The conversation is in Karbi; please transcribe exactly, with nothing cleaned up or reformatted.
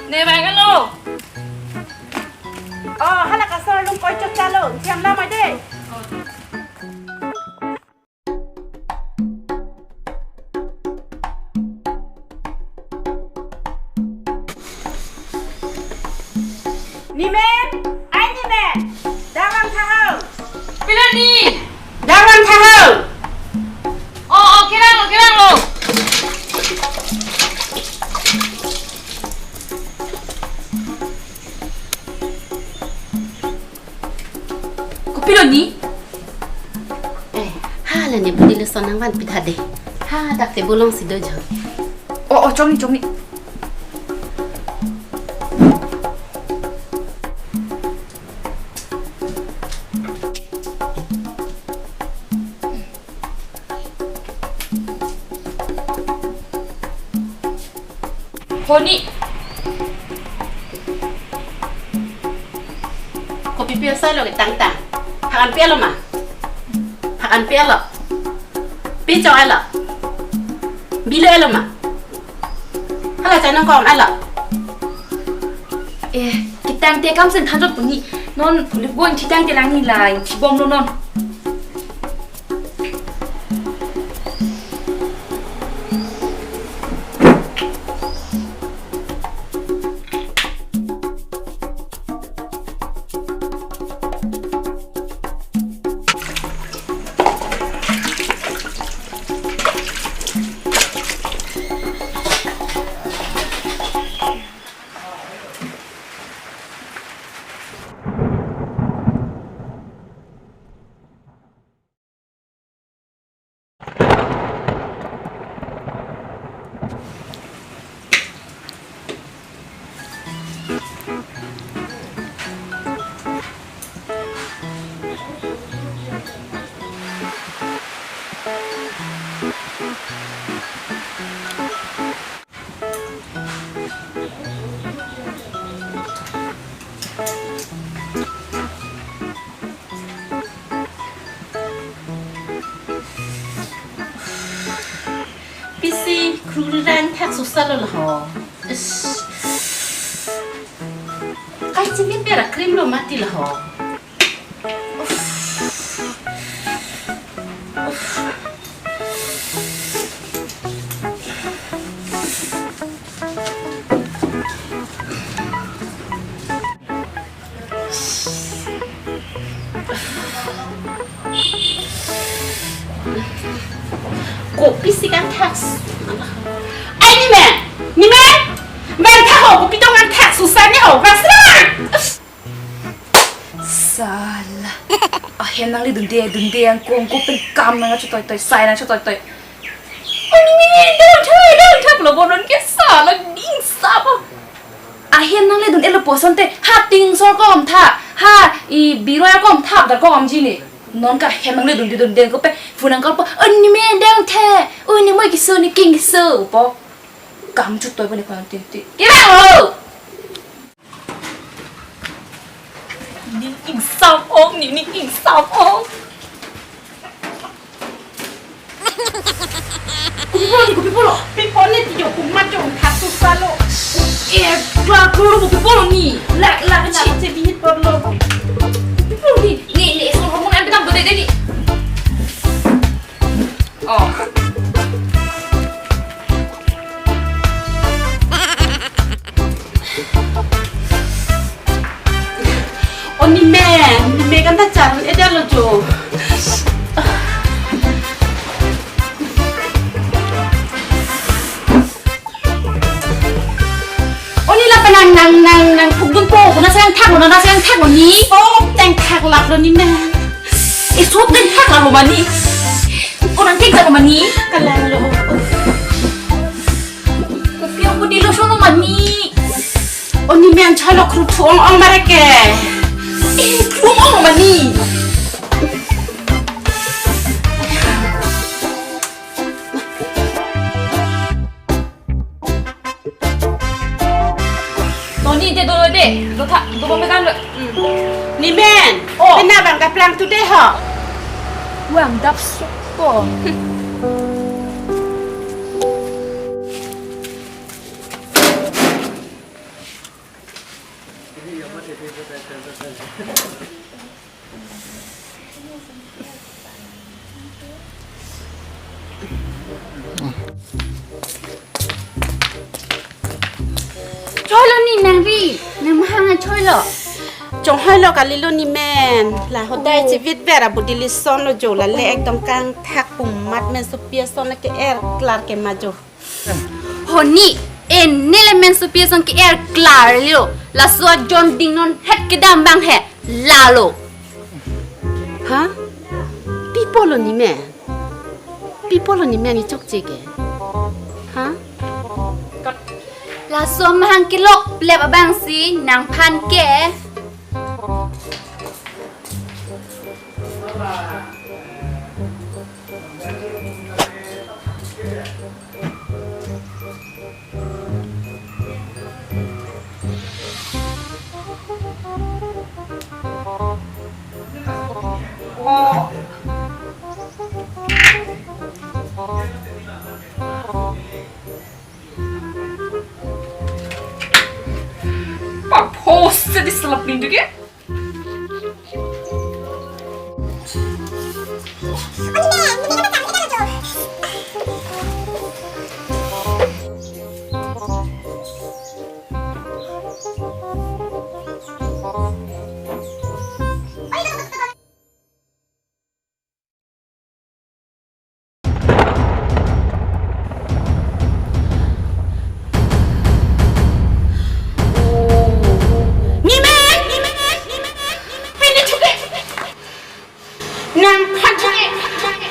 Ne bang alo. Oh, hala kasar lung koi chok chalo, siang lama dei. Nimen, ai Nimen, dawang tha ho. Pilo ni? Dawang tha ho. Oh, oh, kerang lo, kerang lo. Kopilo ni? Eh, hala ne budi le sonang van pitha de. Hadak table along si dojo. Oh, oh, chongni, chongni. Honi. Kopi pi asai lo ketang tang. Hakan pi alo ma? Hakan pi alo? Pi chok alo? Bilo alo ma? Hala chai nong kong alo? Eh, ketang te kam sen thanjot puni. Non puli bon chitang te lang ni la, chibom lo non. Pisi kruran thak susalo laho. Ish. Kai chimit bera cream lo mati laho. Uff. Uff. Kopi si kan thak. Ai Nimen, Nimen, bang thak ho, kopi tong kan thak, susah ni ho, bang sila. Sala. Ahem nangli dunde, dunde angkong, ko pen kam nangchotoi toi, sai nangchotoi toi. Oh, Nimen, dang thai, dang thai, pulo bonon ke sala, ding sapa. Ahem nangli dun-elo pu asonte, ha tingsor kom tha, ha i biroi kom tha, dar kom ji ni. Non ke ahem nangli dunde dunde ko pe, phone nang call po, "Oh, Nimen dang the, oh, Nimoi keso, Niking keso," po. Kam chotoi po ni kon tin ti. Kira lo. Ning ingsam ong, ning, ning ingsam ong. Kopi pulo ni, kopi pulo. Pi pulo ni tiyo, kumat yo, kasu salo. Eh, klar, klar, kopi pulo ni. Lak, lak, lak, cebihit pulo. Kopi pulo ni, ni, ni, so hormon am bitam bode ni. Oh. Oh, Nimen, Nimen kan ta char eda lo jo. Oh, ni la pa nang, nang, nang, nang phukdun po, ko na sang thak lo, na sang thak lo ni. Oh, teng thak lap lo Nimen. Eh, so teng thak lap lo mani. Ko nang teng thak lo mani. Kalang lo. Kopi ang pudi lo sono mani. Oh, Nimen chalo kru thu ong ong mare ke. Eh, kru ong ong mani. Toni de dolo de, do tha, do bang mekan lo. Nimen, oh. Pina bang kaplang tu de ho. Wang dap suko. Choilo ni nangri, nangmahang choilo. Chonghoi lo kalilo ni men. La hodai chivit vera budi lisonlo jo, la le ekdom kangthak pumat mensopi ason le ke-er klar ke ma jo. Honi, ene le mensopi ason ke-er klar lo. Laso ajon dingnon het kedam abang he. Lalo. Ha? Pi pulo ni men? Pi pulo ni men ni chokche ke? Ha? Laso mahang kelok plep abangsi nangphan ke. Paphos jadi selap nindu ke? Ni men, ni men, ni men, ni men. Pini chuke. Nangphan chuke.